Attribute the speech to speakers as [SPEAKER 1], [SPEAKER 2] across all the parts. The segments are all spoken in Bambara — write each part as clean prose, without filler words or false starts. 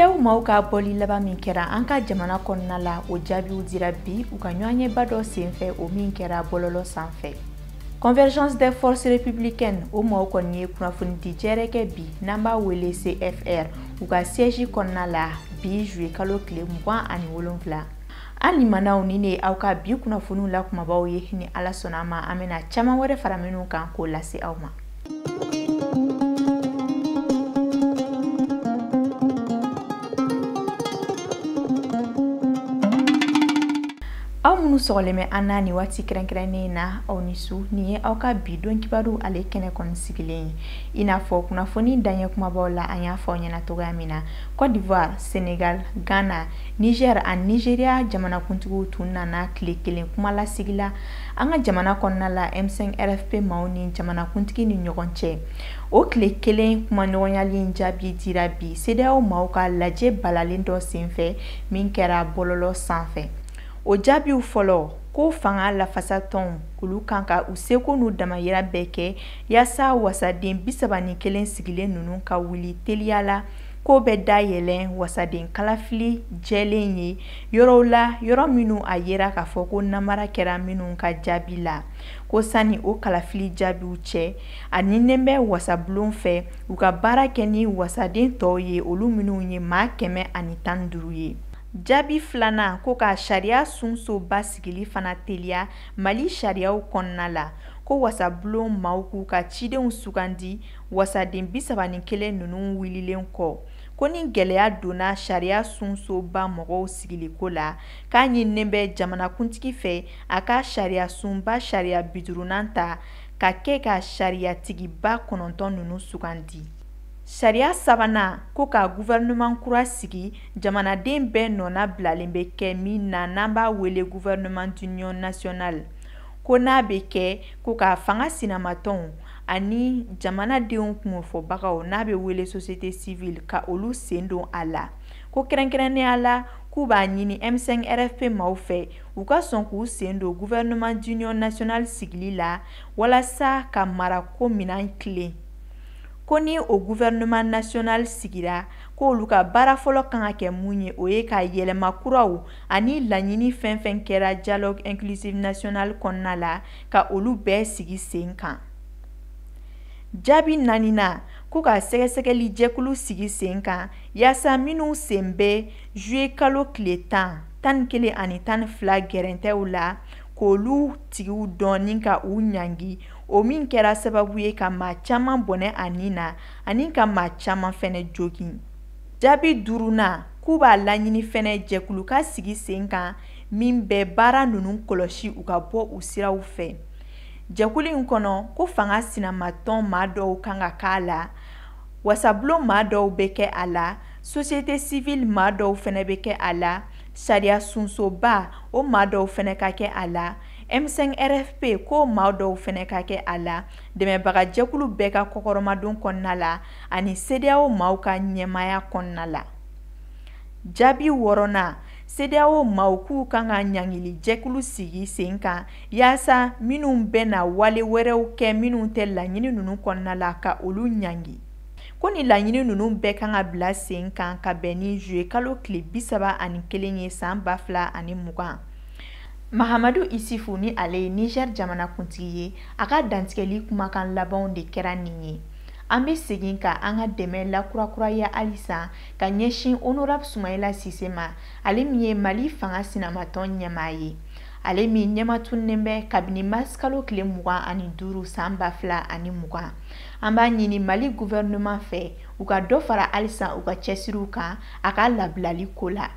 [SPEAKER 1] CEDEAO maaw ka bɔli laban min kɛra an ka jamana kɔnɔna la, o jaabiw dira bi u ka ɲɔgɔnyeba dɔ senfɛ, o min kɛra bɔlɔlɔ sanfɛ. Convergence des forces républicaines, o maaw kɔni ye kunnafoni di jɛrɛ kɛ bi, n'an b'a wele CFR, u ka siège kɔnɔna la bi juillet kalo tile 27. An limanaw, ni ne aw ka bi kunnafoniw la kumabaw ye. Ni Ala sɔnna a ma, an bɛna caman wɛrɛ fara minnu kan k'o lase aw ma. Aw minnu sɔgɔlen bɛ an na nin waati kɛrɛnkɛrɛnnen na, aw ni su. Nin ye aw ka bi don kibaru ale kɛnɛ kɔni sigilen ye. I n'a fɔ kunnafoni daɲɛ kumabaw la, an y'a fɔ aw ɲɛna cogoya min na, Côte d'Ivoire, Sénégal, Ghana, Niger ani Nigeria jamanakuntigiw tun nana tile kelen kumalasigi la an ka jamana kɔnɔna la, M5 RFP maaw ni jamanakuntigi ni ɲɔgɔn cɛ. O tile kelen kumaɲɔgɔnyali in jaabi dira bi CEDEAO maaw ka lajɛ balalen dɔ senfɛ min kɛra bɔlɔlɔ sanfɛ. O jaabiw fɔlɔ ko fanga lafasatɔnw, olu kan ka u seko n'u damayira bɛɛ kɛ yaasa wasaden 31 sigilen ninnu ka wuli teliya la, ko bɛ dayɛlɛn wasaden kalafili jɛlen ye yɔrɔw la, yɔrɔ minnu a yera k'a fɔ ko namara kɛra minnu ka jaabi la. Ko sani o kalafili jaabiw cɛ, a ɲininen bɛ wasabulon fɛ u ka baara kɛ ni wasaden tɔw ye, olu minnu ye maa 115 ye. Jaabi filanan ko ka sariya sunsoba sigili fana teliya Mali sariyaw kɔnɔna la, ko wasabulon maaw k'u ka cidenw sugandi wasaden 31 ninnu wulilen kɔ. Ko ni gɛlɛya donna sariya sunsoba mɔgɔw sigiliko la, k'a ɲininen bɛ jamanakuntigi fɛ a ka sariya sunba sariya 50nan ta ka kɛ ka sariyatigiba 9 ninnu sugandi. Sariya sabanan ko ka gouvernement kura sigi, jamanaden bɛɛ nɔna bilalen bɛ kɛ min na, n'an b'a wele gouvernement d'union nationale. Ko n'a bɛ kɛ, ko ka fanga sinamatɔnw ani jamanadenw kungofɔbagaw, n'a bɛ wele société civile, ka olu sen don a la. Ko kɛrɛnkɛrɛnnenya la, k'u b'a ɲini M5 RFP maaw fɛ u ka sɔn k'u sen don gouvernement d'union nationale sigili la walasa ka marako minɛn tilen. Ko ni o gouvernement national sigira, ko olu ka baara fɔlɔ kan ka kɛ mun ye, o ye ka yɛlɛma kuraw ani laɲini fɛn fɛn kɛra dialogue inclusif national kɔnɔna la, ka olu bɛɛ sigi sen kan. Jaabi naaninan ko ka sɛgɛsɛgɛli jɛkulu sigi sen kan yaasa minnu sen bɛ juillet kalo tile 10, 11 ani 12 gɛrɛntɛw la, k'olu tigiw dɔn ni ka u ɲangi, o min kɛra sababu ye ka maa caman bɔnɛ a nin na ani ka maa caman fɛnɛ jogin. Jaabi duurunan k'u b'a laɲini fɛnɛ jɛkulu ka sigi sen kan min bɛ baara ninnu kɔlɔsi u ka bɔ u siraw fɛ. Jɛkulu in kɔnɔ, ko fanga sinamatɔn maa dɔw kan ka k'a la, wasabulon maa dɔw bɛ kɛ a la, société civile maa dɔw fɛnɛ bɛ kɛ a la, sariya sunsoba o maa dɔw fɛnɛ ka kɛ a la, M5 RFP ko maa dɔw fɛnɛ ka kɛ a la, dɛmɛbagajɛkulu bɛɛ ka kɔkɔrɔmadon kɔnɔna la ani CEDEAO maaw ka ɲɛmaaya kɔnɔna la. Jaabi wɔɔrɔnan, CEDEAO maaw k'u kan ka ɲangili jɛkulu sigi sen kan yaasa minnu bɛna wale wɛrɛw kɛ minnu tɛ laɲini ninnu kɔnɔna la, ka olu ɲangi. Ko ni laɲini ninnu bɛɛ kan ka bila sen kan ka bɛn ni juillet kalo tile 31 ye san 2020. Mahamadu Isufu, ni ale ye Niger jamanakuntigi ye, a ka dantigɛli kumakan labanw de kɛra nin ye: An bɛ segin ka an ka dɛmɛ lakurakuraya halisa ka ɲɛsin honorable Sumayila Sise ma, ale min ye Mali fanga sinamatɔn ɲɛmaa ye, ale min ɲɛmatunnen bɛ kabini mars kalo tile 25 san 2020. An b'a ɲini Mali gouvernement fɛ u ka dɔ fara halisa u ka cɛsiriw kan a ka labilali ko la.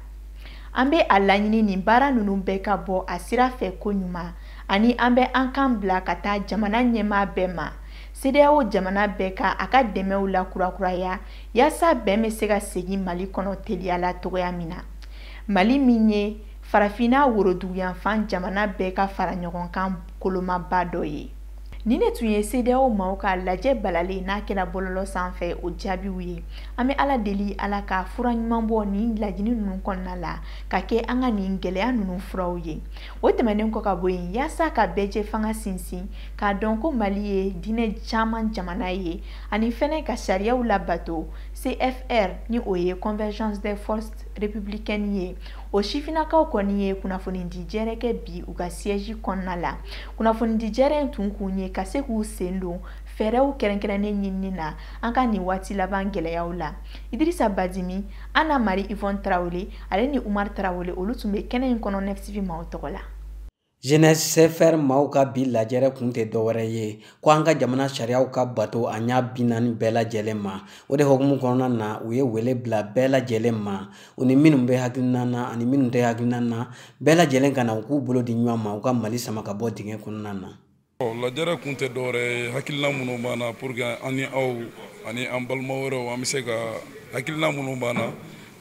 [SPEAKER 1] An bɛ a laɲini nin baara ninnu bɛɛ ka bɔ a sira fɛ ko ɲuman, ani an bɛ an kan bila ka taa jamana ɲɛmaa bɛɛ ma, CEDEAO jamana bɛɛ ka a ka dɛmɛw lakurakuraya yaasa bɛn bɛ se ka segin Mali kɔnɔ teliya la cogoya min na. Mali min ye farafinna woroduguyanfan jamana bɛɛ ka fara ɲɔgɔn kan kolomaba dɔ ye. Nin de tun ye CEDEAO maaw ka lajɛ balalen n'a kɛra bɔlɔlɔ sanfɛ, o jaabiw ye. An bɛ Ala deli, Ala ka fura ɲuman bɔ nin laɲini ninnu kɔnɔna la ka kɛ an ka nin gɛlɛya ninnu furaw ye. O tɛmɛnen kɔ ka bɔ yen, yaasa ka bɛɛjɛ fanga sinsin, k'a dɔn ko Mali ye diinɛ caman jamana ye, ani fɛnɛ ka sariyaw labato. CFR ni o ye Convergence des Forces Républicaines ye. O sifinnakaw kɔni ye kunnafonidi jɛrɛ kɛ bi u ka siège kɔnɔna la. Kunnafonidi jɛrɛ in tun kun ye ka se k'u sen don fɛɛrɛw kɛrɛnkɛrɛnnen ɲinini na an ka nin waati laban gɛlɛyaw la. Idirisa Badimi, Anna Marie Yvonne Tarawele ale ni Umar Tarawele, olu tun bɛ kɛnɛ in kɔnɔ 9TV maaw tɔgɔ la.
[SPEAKER 2] Jeunesse CFR maaw ka bi lajɛrɛ kun tɛ dɔwɛrɛ ye ko an ka jamana sariyaw ka bato a ɲa 40 bɛɛ lajɛlen ma. O de hukumu kɔnɔna na, u ye wele bila bɛɛ lajɛlen ma, u ni minnu bɛ hakilina na ani minnu tɛ hakilina na, bɛɛ lajɛlen ka na u k'u bolo di ɲɔgɔn ma, u ka Mali sama ka bɔ dingɛ kɔnɔna na.
[SPEAKER 3] Lajɛrɛ kun tɛ dɔwɛrɛ ye, hakilina minnu b'an na pour que an ni aw ani an balima wɛrɛw, an bɛ se ka hakilina minnu b'an na,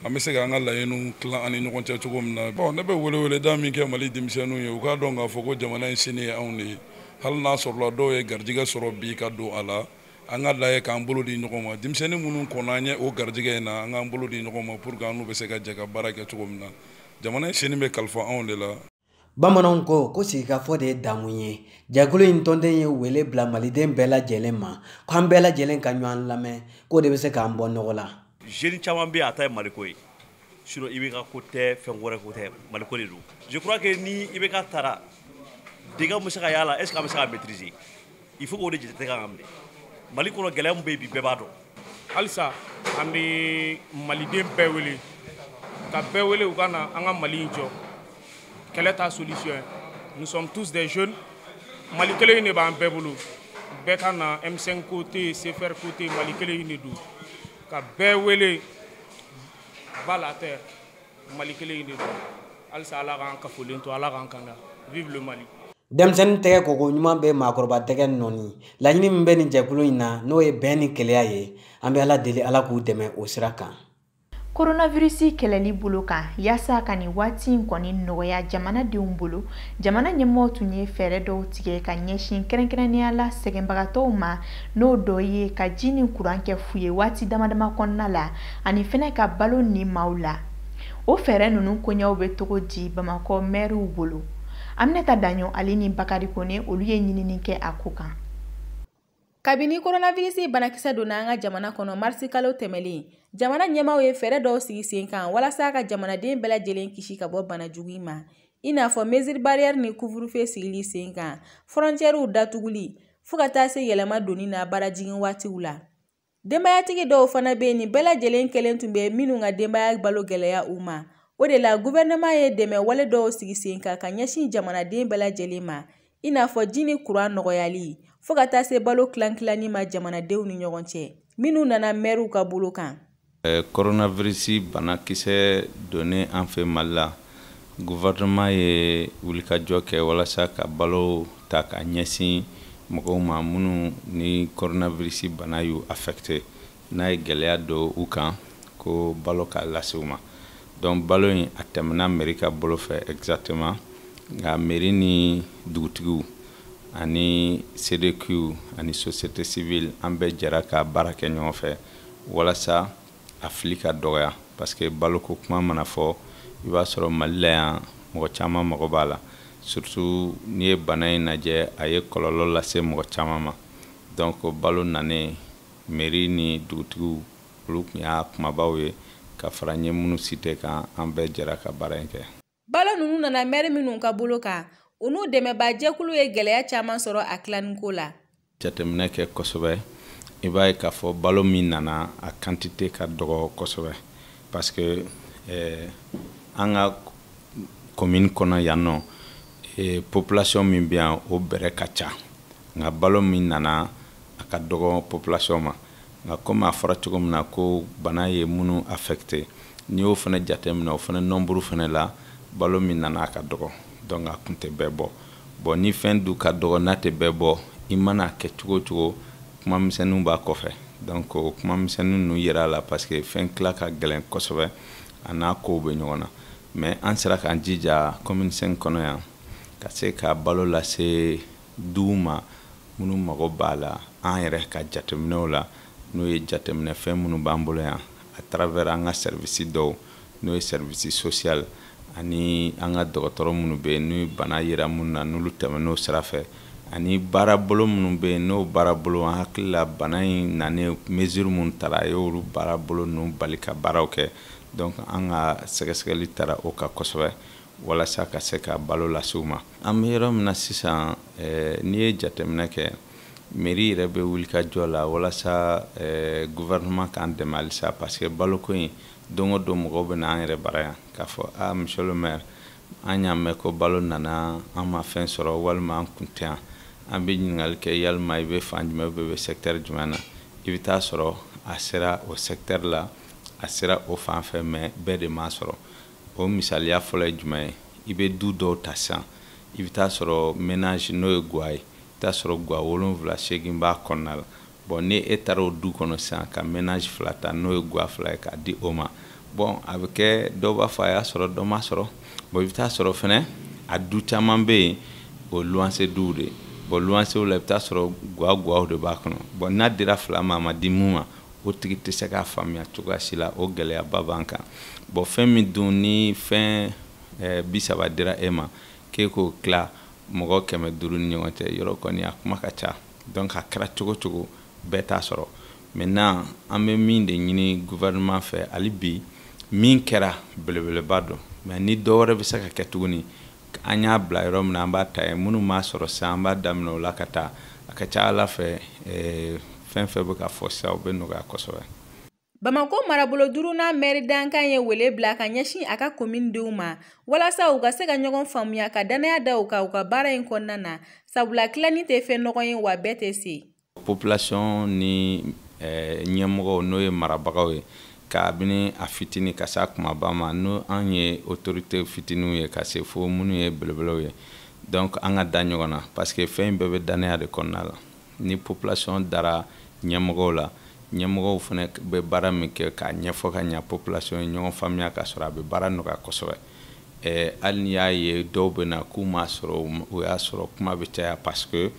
[SPEAKER 3] an bɛ se k'an ka laɲiniw tilan an ni ɲɔgɔn cɛ cogo min na. Bon, ne bɛ weleweleda min kɛ Mali denmisɛnninw ye, u k'a dɔn k'a fɔ ko jamana in sini ye anw de ye. Hali n'a sɔrɔla dɔw ye garijɛgɛ sɔrɔ bi ka don a la, an ka lajɛ k'an bolo di ɲɔgɔn ma. Denmisɛnnin minnu kɔnna an ɲɛ o garijɛgɛ in na, an k'an bolo di ɲɔgɔn ma pour que an n'u bɛ se ka jɛ ka baara kɛ cogo min na. Jamana in sini bɛ kalifa anw de la.
[SPEAKER 2] Bamananw ko ko sigikafɔ de ye damu ye. Jɛkulu in tɔnden ye wele bila maliden bɛɛ lajɛlen ma ko an bɛɛ lajɛlen ka ɲɔgɔn lamɛn, k'o de bɛ se k'an bɔ nɔgɔ la.
[SPEAKER 4] Jeune caman bɛ yen, a ta ye Maliko ye, sinon IBK ko tɛ, fɛn wɛrɛ ko tɛ, Maliko de don. Je crois que ni IBK taara, dégâts bɛ se ka y'a la, est ce que an bɛ se k'a maîtriser? Il faut k'o de jate kan ka minɛ. Mali kɔnɔ, gɛlɛya min bɛ yen bi, bɛɛ b'a dɔn.
[SPEAKER 5] Halisa an bɛ maliden bɛɛ wele, ka bɛɛ wele u ka na an ka Mali in jɔ. Kɛlɛ t'a solution ye. Nous sommes tous des jeunes. Mali kelen in de b'an bɛɛ bolo. Bɛɛ ka na, M5 ko tɛ yen, CFR ko tɛ yen, Mali kelen in de don. Ka bɛɛ wele ba la terre, Mali kelen in de don. Halisa Ala k'an kafolen to, Ala k'an kanda. Vive le Mali.
[SPEAKER 2] Denmisɛnnin tɛgɛ koko ɲuman bɛ maakɔrɔba tɛgɛ nɔɔni. Laɲini min bɛ nin jɛkulu in na, n'o ye bɛn ni keleya ye, an bɛ Ala deli, Ala k'u dɛmɛ o sira kan.
[SPEAKER 1] Coronavirus kɛlɛli bolo kan, yaasa ka nin waati in kɔni nɔgɔya jamanadenw bolo, jamana ɲɛmɔgɔw tun ye fɛɛrɛ dɔw tigɛ ka ɲɛsin kɛrɛnkɛrɛnnenya la sɛgɛnbagatɔw ma, n'o dɔ ye ka ji ni kuran kɛ fu ye waati dama dama kɔnɔna la, ani fɛnɛ ka balo ni maaw la. O fɛɛrɛ ninnu koɲɛw bɛ cogo di Bamakɔ mɛriw bolo? Aminata Daɲɔ ale ni Bakari Kone, olu ye ɲinini kɛ a ko kan.
[SPEAKER 6] Kabini coronavirus banakisɛ donna an ka jamana kɔnɔ marisi kalo tɛmɛlen, jamana ɲɛmaaw ye fɛɛrɛ dɔw sigi sen kan walasa ka jamanaden bɛɛ lajɛlen kisi ka bɔ bana jugu in ma, i n'a fɔ mesure barrière ni couvre-feu sigili sen kan, frontières datuguli, fo ka taa se yɛlɛma donni na baarajigin waatiw la. Denbayatigi dɔw fana bɛ yen, nin bɛɛ lajɛlen kelen tun bɛ minnu ka denbaya balo gɛlɛya u ma. O de la, gouvernement ye dɛmɛ wale dɔw sigi sen kan ka ɲɛsin jamanaden bɛɛ lajɛlen ma, i n'a fɔ ji ni kuran nɔgɔyali, fo ka taa se balo tilan-tilanni ma jamanadenw ni ɲɔgɔn cɛ minnu nana mɛriw ka bolo kan.
[SPEAKER 7] Coronavirus banakisɛ donnen an fɛ Mali la, gouvernement ye wulikajɔ kɛ walasa ka balo ta ka ɲɛsin mɔgɔw ma minnu ni coronavirus bana y'u affecté, n'a ye gɛlɛya don u kan, ko balo k'a lase u ma. Donc balo in, a tɛmɛna mairie ka bolo fɛ exactement, nka mairie ni dugutigiw ani CDQ ani société civile, an bɛɛ jɛra ka baara kɛ ɲɔgɔn fɛ walasa a fili ka dɔgɔya, parce que baloko kuma mana fɔ, i b'a sɔrɔ Mali la yan, mɔgɔ caman mago b'a la, surtout n'i ye bana in lajɛ, a ye kɔlɔlɔ lase mɔgɔ caman ma. Donc balo nanen, mairie ni dugutigiw, olu tun y'a kumabaw ye ka fara n ye minnu cité kan, an bɛɛ jɛra ka baara in kɛ.
[SPEAKER 6] Balo ninnu nana mɛri minnu ka bolo kan, u n'u dɛmɛbaa ye gɛlɛya caman sɔrɔ a tilaniko la.
[SPEAKER 7] Jateminɛ kɛ kosɛbɛ, i b'a ye k'a fɔ balo min nana, a quantité ka dɔgɔ kosɛbɛ, parce que an ka commune kɔnɔ yan nɔ, population min bɛ yan, o bɛrɛ ka ca, nka balo min nana, a ka dɔgɔ population ma. Nka komi a fɔra cogo min na ko bana ye minnu affecté, n'i y'o fana jateminɛ, o fana nombre fana la, balo min nana, a ka dɔgɔ, donc a kun tɛ bɛɛ bɔ. Bon, ni fɛn du ka dɔgɔ, n'a tɛ bɛɛ bɔ, i mana kɛ cogo o cogo, kuma misɛnninw b'a kɔfɛ. Donc o kuma misɛnnin ninnu yera a la, parce que fɛn tila ka gɛlɛn kosɛbɛ, a n'a kow bɛ ɲɔgɔn na. Mais an sera k'an jija commune 5 kɔnɔ yan ka se ka balo lase duw ma minnu mago b'a la, an yɛrɛ ka jateminɛw la, n'o ye jateminɛ fɛn minnu b'an bolo yan à travers an ka service dɔw, n'o ye service social ani an ka dɔgɔtɔrɔ minnu bɛ yen, ni bana yera minnu na, n'olu tɛmɛn'o sira fɛ, Ani baarabolo minnu bɛ yen, n'o baarabolo an hakili la bana in nanen, mesure minnu tara, a y'olu baarabolo ninnu bali ka baaraw kɛ. Donc an ka sɛgɛsɛgɛli taara o kan kosɛbɛ walasa ka se ka balo lase u ma. An bɛ yɔrɔ min na sisan, n'i ye jateminɛ kɛ, mairie yɛrɛ bɛ wuli ka jɔ la walasa gouvernement k'an dɛmɛ halisa, parce que baloko in, don o don mɔgɔw bɛ na an yɛrɛ bara yan k'a fɔ: "A, monsieur le maire, an y'a mɛn ko balo nana, an ma fɛn sɔrɔ walima an kun tɛ yan." An bɛ ɲininkali kɛ: yalima i bɛ fan jumɛn, bɛ secteur jumɛn na? I bɛ taa sɔrɔ a sera o secteur la, a sera o fan fɛ, mais bɛɛ de m'a sɔrɔ. O misaliya fɔlɔ ye jumɛn ye? I bɛ du dɔw ta sisan, i bɛ taa sɔrɔ ménage n'o ye guwa ye, i bɛ taa sɔrɔ guwa 7, 8 b'a kɔnɔna la. Bon, ni e taara o du kɔnɔ sisan ka ménage fila ta, n'o ye guwa 2 ye, k'a di o ma, bon, a bɛ kɛ dɔw b'a fɔ a y'a sɔrɔ, dɔ m'a sɔrɔ. Bon, i bɛ taa sɔrɔ fɛnɛ a du caman bɛ yen, o luwanse duw de. Bon, luwansew la, i bɛ taa sɔrɔ guwa guwaw de b'a kɔnɔ. Bon, n'a dira fila ma, a ma di mun ma, o tigi tɛ se k'a faamuya cogoya si la. O gɛlɛyaba b'an kan. Bon, fɛn min dun ni fɛn 30 dira e ma k'e k'o tila mɔgɔ 500 ni ɲɔgɔn cɛ, yɔrɔ kɔni a kuma ka ca. Donc a kɛra cogo cogo, bɛɛ t'a sɔrɔ. Maintenant, an bɛ min de ɲini gouvernement fɛ hali bi, min kɛra belebeleba don, mais ni dɔ wɛrɛ bɛ se ka kɛ tuguni, an y'a bila yɔrɔ min na, an b'a ta yen. Minnu m'a sɔrɔ sisan, an b'a daminɛ o la ka taa. A ka ca Ala fɛ, fɛn fɛn bɛ ka fɔ sisan, o bɛ nɔgɔya kosɛbɛ.
[SPEAKER 6] Bamako marabolo duurunan mɛri dankan ye wele bila ka ɲɛsin a ka kominidenw ma walasa u ka se ka ɲɔgɔn faamuya, ka danaya da u kan u ka baara in kɔnɔna na, sabula tilanni tɛ fɛn nɔgɔ ye, wa bɛɛ tɛ se.
[SPEAKER 7] Population ni ɲɛmɔgɔw, n'o ye marabagaw ye, kabini a fitinin ka se a kumaba ma, n'o an ye autorité fitininw ye ka se fo minnu ye belebelew ye, donc an ka da ɲɔgɔn na, parce que fɛn in bɛɛ bɛ danaya de kɔnɔna la. Ni population dara ɲɛmɔgɔw la, ɲɛmɔgɔw fana bɛ baara min kɛ k'a ɲɛfɔ ka ɲa population ye, ɲɔgɔn faamuya ka sɔrɔ, a bɛ baara nɔgɔya kosɛbɛ. Hali n'i y'a ye dɔw bɛ na k'u m'a sɔrɔ, o y'a sɔrɔ kuma bɛ caya, parce que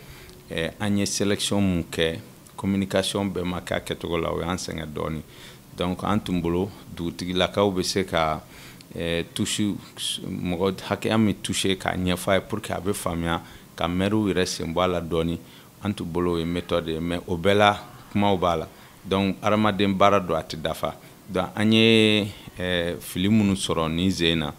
[SPEAKER 7] an ye sélection mun kɛ, communication bɛɛ ma kɛ a kɛcogo la, o y'an sɛgɛn dɔɔnin. Donc an tun bolo dugutigilakaw bɛ se ka touche mɔgɔ hakɛya min toucher k'a ɲɛfɔ a ye pour que a bɛ faamuya, ka maires yɛrɛ sen bɔ a la dɔɔnin. An tun bolo o ye méthode ye, mais o bɛɛ la kumaw b'a la. Donc hadamaden baara don, a tɛ dafa. Donc an ye fili minnu sɔrɔ nin sen na,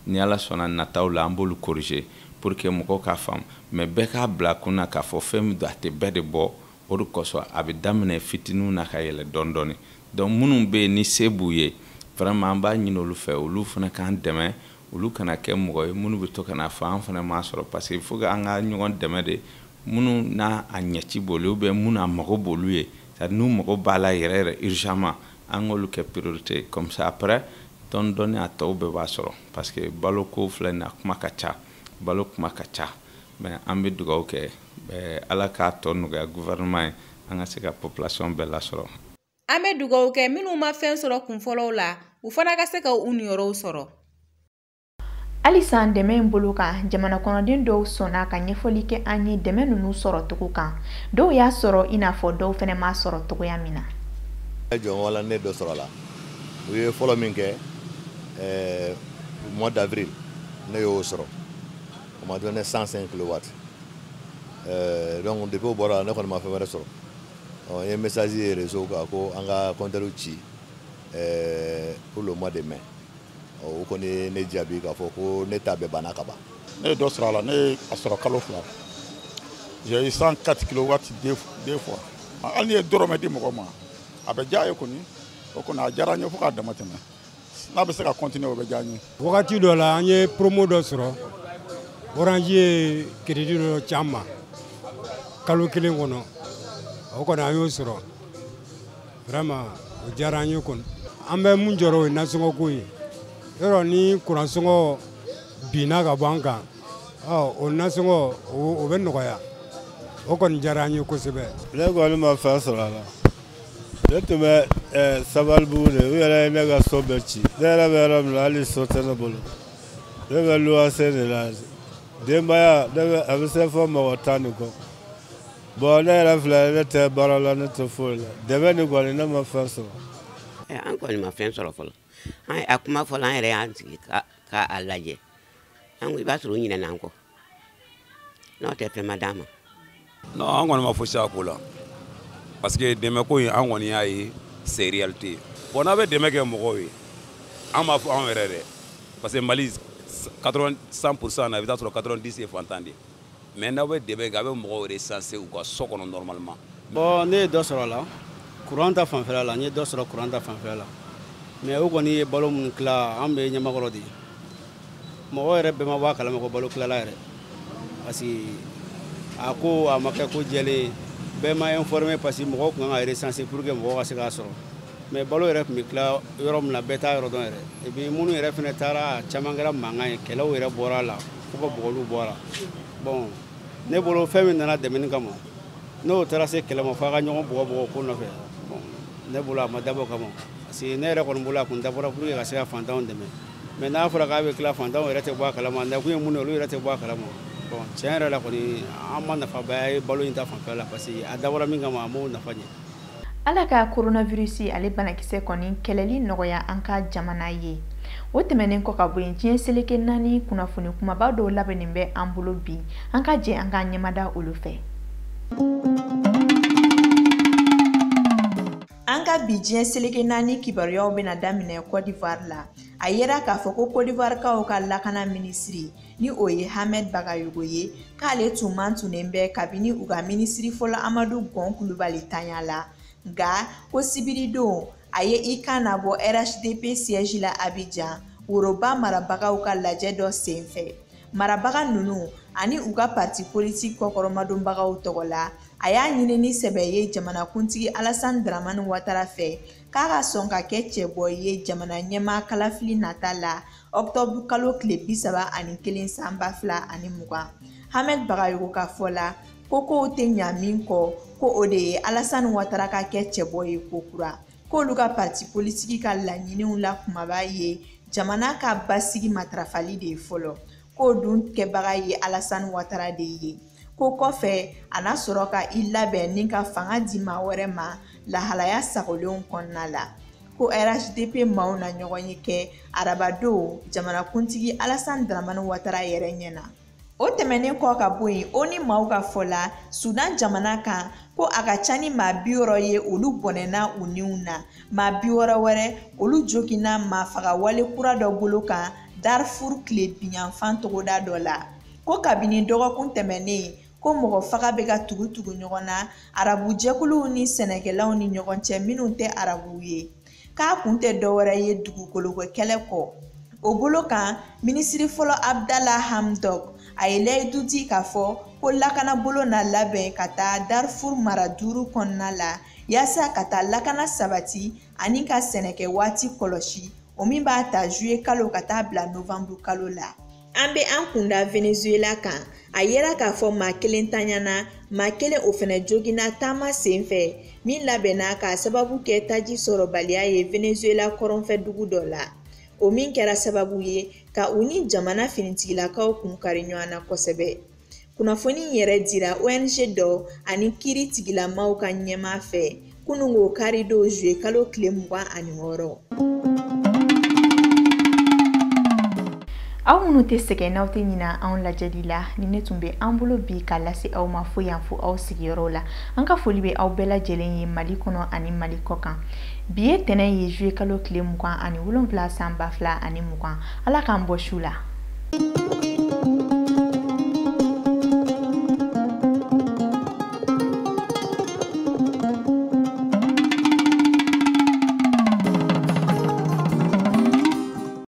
[SPEAKER 7] ni Ala sɔnna, nataw la an b'olu corriger pour que mɔgɔw k'a faamu. Mais bɛɛ k'a bila kun na k'a fɔ fɛn min don, a tɛ bɛɛ de bɔ. O de kosɔn a bɛ daminɛ fitininw na ka yɛlɛ dɔɔnin dɔɔnin. Donc minnu bɛ yen ni se b'u ye, vraiment an b'a ɲini olu fɛ, olu fana k'an dɛmɛ, olu kana kɛ mɔgɔ ye minnu bɛ to ka na fɔ an fana m'a sɔrɔ, parce que il faut que an ka ɲɔgɔn dɛmɛ de. Minnu n'a a ɲɛci b'olu ye ou bien minnu a mago b'olu ye, c'est à dire n'u mago b'a la yɛrɛ yɛrɛ urgemment, an k'olu kɛ priorité. Comme ça après, dɔɔni dɔɔni, a tɔw bɛɛ b'a sɔrɔ, parce que baloko filɛ nin ye, a kuma ka ca, balo kuma ka ca. Mais an bɛ dugawu kɛ, Ala k'a tɔ nɔgɔya gouvernement ye, an ka se ka population bɛɛ lasɔrɔ.
[SPEAKER 6] An bɛ dugawu kɛ minnu ma fɛn sɔrɔ kunfɔlɔw la, u fana ka se ka u niyɔrɔw sɔrɔ.
[SPEAKER 1] Halisa dɛmɛ in bolo kan, jamana kɔnɔden dɔw sɔnna ka ɲɛfɔli kɛ an ye dɛmɛ ninnu sɔrɔ cogo kan. Dɔw y'a sɔrɔ i n'a fɔ dɔw fɛnɛ m'a sɔrɔ cogoya min na.
[SPEAKER 8] Jɔn wala ne dɔ sɔrɔ la. U ye fɔlɔ min kɛ mois d'avril, ne y'o sɔrɔ. On m'a donné 105 kilowatts. Donc depuis o bɔra, ne kɔni ma fɛn wɛrɛ sɔrɔ. N ye message ye réseau kan ko an ka compteur ci pour le mois de mai. O kɔni ye ne jaabi k'a fɔ ko ne ta bɛɛ banna ka ban.
[SPEAKER 3] Ne ye dɔ sɔrɔ a la, ne ye a sɔrɔ kalo 2. J'ai eu 104 kilowatts deux fois. Hali n'i ye dɔrɔmɛ di mɔgɔ ma, a bɛ diya ye kɔni, o kɔni a diyara n ye fo k'a dama tɛmɛ. N'a bɛ se ka continuer, o bɛ diya n ye.
[SPEAKER 9] Wagati dɔ la, an ye promo dɔ sɔrɔ. Orange ye crédit dɔ ci an ma kalo kelen kɔnɔ. O kɔni, an y'o sɔrɔ. Vraiment, o diyara an ye kɔni. An bɛ mun jɔrɔ, o ye nasɔngɔ ko ye. Yɔrɔ ni kuransɔngɔ binna ka bɔ an kan, o nasɔngɔ o bɛ nɔgɔya. O kɔni diyara an ye kosɛbɛ.
[SPEAKER 10] Ne kɔni ma fɛn sɔrɔ a la. Ne tun bɛ Sabalibugu de, u yɛrɛ ye ne ka so bɛɛ ci. Ne yɛrɛ bɛ yɔrɔ min na, hali so tɛ ne bolo. Ne bɛ luwanse de la. Denbaya, ne bɛ a bɛ se fɔ mɔgɔ 10 ni kɔ. Bon, ne yɛrɛ filɛ, ne tɛ baara la, ne tɛ foyi la. Dɛmɛ nin kɔni, ne ma fɛn sɔrɔ.
[SPEAKER 11] An kɔni ma fɛn sɔrɔ fɔlɔ. An a kuma fɔlɔ, an yɛrɛ y'an sigi ka a lajɛ. An ko i b'a sɔrɔ u ɲinɛna an kɔ. N'o tɛ, fɛn ma d'an ma.
[SPEAKER 12] Non, an kɔni ma fosi a ko la parce que dɛmɛ ko in, an kɔni y'a ye, c'est réalité. Bon, n'a bɛ dɛmɛ kɛ mɔgɔw ye, an b'a fɔ anw yɛrɛ dɛ, parce que Mali 80, 100% na, i bɛ taa sɔrɔ 90 ye fantan de ye. Mais n'aw bɛ dɛmɛ kɛ, a bɛ mɔgɔw recenser u ka so kɔnɔ normalement.
[SPEAKER 13] Bon, ne ye dɔ sɔrɔ a la courant ta fanfɛla la, n ye dɔ sɔrɔ courant ta fanfɛla la, mais o kɔni ye balo minnu tila, an bɛ ɲɛmakɔrɔ de ye, mɔgɔ yɛrɛ bɛɛ ma bɔ a kalama ko balo tilala yɛrɛ, parce que a ko a ma kɛ ko jɛlen, bɛɛ ma informé, parce que mɔgɔw tun kan ka recenser pour que mɔgɔw ka se k'a sɔrɔ. Mais balo yɛrɛ tun bɛ tila yɔrɔ min na, bɛɛ t'a yɔrɔ dɔn yɛrɛ. Et puis minnu yɛrɛ fana taara, a caman kɛra mankan ye, kɛlɛw yɛrɛ bɔra a la, fo ka bugɔliw bɔ a la. Bon, ne bolo, fɛn min nana dɛmɛni kama, n'o taara se kɛlɛ ma f'a ka ɲɔgɔn bugɔ bugɔ ko nɔfɛ, bon, ne bolo a ma dabɔ kama, parce que ne yɛrɛ kɔni bolo, a kun dabɔra pour que ka se ka fantanw dɛmɛ. Mais n'a fɔra k'a bɛ tila, fantanw yɛrɛ tɛ bɔ a kalama, nakun ye mun ye, olu yɛrɛ tɛ bɔ a kalama. Bon, tiɲɛ yɛrɛ la kɔni, an ma nafaba ye balo in ta fanfɛla la, parce que a dabɔra min kama, a m'o nafa ɲɛ.
[SPEAKER 1] Ala ka coronavirus ale banakisɛ kɔni kɛlɛli nɔgɔya an ka jamana ye. O tɛmɛnen kɔ ka bɔ yen, diɲɛ seleke naani kunnafoni kumaba dɔw labɛnnen bɛ an bolo bi, an ka jɛ an ka ɲɛmada olu fɛ. An ka bi diɲɛ seleke naani kibaruyaw bɛna daminɛ Côte d'Ivoire la. A yera k'a fɔ ko Côte d'Ivoire-kaw ka lakana minisiri, ni o ye Hamed Bagayogo ye, k'ale tun man tunnen bɛ kabini u ka minisiri fɔlɔ Amadu Gɔn Kulubali tanya la. Nka ko sibiridon, a ye i kan nabɔ RHDP siège la Abidjan, woroba marabagaw ka lajɛ dɔ senfɛ. Marabaga ninnu ani u ka parti politique kɔkɔrɔmadonbagaw tɔgɔ la, a y'a ɲini ni sɛbɛ ye jamanakuntigi Alassane Dramane Ouattara fɛ k'a ka sɔn ka kɛ cɛbɔ ye jamana ɲɛmaa kalafili nata la ɔkutɔburu kalo tile 31 san 2020. Hamed Bagayogo ka fɔ la, ko kow tɛ ɲa min kɔ, ko o de ye Alassane Ouattara ka kɛ cɛbɔ ye kokura, k'olu ka parti politique ka laɲiniw la kumaba ye jamana ka basigi matarafali de ye fɔlɔ, k'o dun kɛbaga ye Alassane Ouattara de ye. Ko kɔfɛ, a na sɔrɔ ka i labɛn ni ka fanga di maa wɛrɛ ma lahalaya sagolenw kɔnɔna la. Ko RHDP maaw na ɲɔgɔn ye kɛ arabadon jamanakuntigi Alassane Dramane Ouattara yɛrɛ ɲɛna. O tɛmɛnen kɔ ka bɔ yen, o ni maaw ka fɔ la, Sudan jamana kan, ko a ka ca ni maa 60 ye, olu bɔnɛna u niw na. Maa 60 wɛrɛ, olu joginna maafagawale kura dɔ bolo kan Darfur tilebinyanfan togoda dɔ la. Ko kabini dɔgɔkun tɛmɛnen, ko mɔgɔ faga bɛ ka tugu-tugu ɲɔgɔn na arabu jɛkuluw ni sɛnɛkɛlaw ni ɲɔgɔn cɛ minnu tɛ arabuw ye, k'a kun tɛ dɔwɛrɛ ye dugukoloko kɛlɛ kɔ. O bolo kan, minisiri fɔlɔ Abdallah Hamdok a ye layidu di k'a fɔ ko lakanabolo na labɛn ka taa Darfur mara 5 kɔnɔna la yaasa ka taa lakana sabati ani ka sɛnɛkɛ waati kɔlɔsi, o min b'a ta juillet kalo ka taa bila novembre kalo la. An bɛ an kunda Venezuela kan. A yera k'a fɔ maa kelen tanyana, maa kelen o fɛnɛ joginna taama senfɛ min labɛnna k'a sababu kɛ taji sɔrɔbaliya ye Venezuela kɔrɔnfɛ dugu dɔ la, o min kɛra sababu ye ka u ni jamana finitigilakaw kun kari ɲɔgɔn na kosɛbɛ. Kunnafoni yɛrɛ dira ONG dɔ ani kiiri tigilamaw ka ɲɛmaa fɛ kunungo karidon juillet kalo tile 26. Aw minnu tɛ sɛgɛn, n'aw tɛ ɲina anw lajɛli la, ni ne tun bɛ an bolo bi k'a lase aw ma fo yan fo aw sigiyɔrɔw la. An ka foli bɛ aw bɛɛ lajɛlen ye Mali kɔnɔ ani Mali kɔ kan. Bi ye tɛnɛn ye juillet kalo tile 27 san 2020. Ala k'an bɔ su la.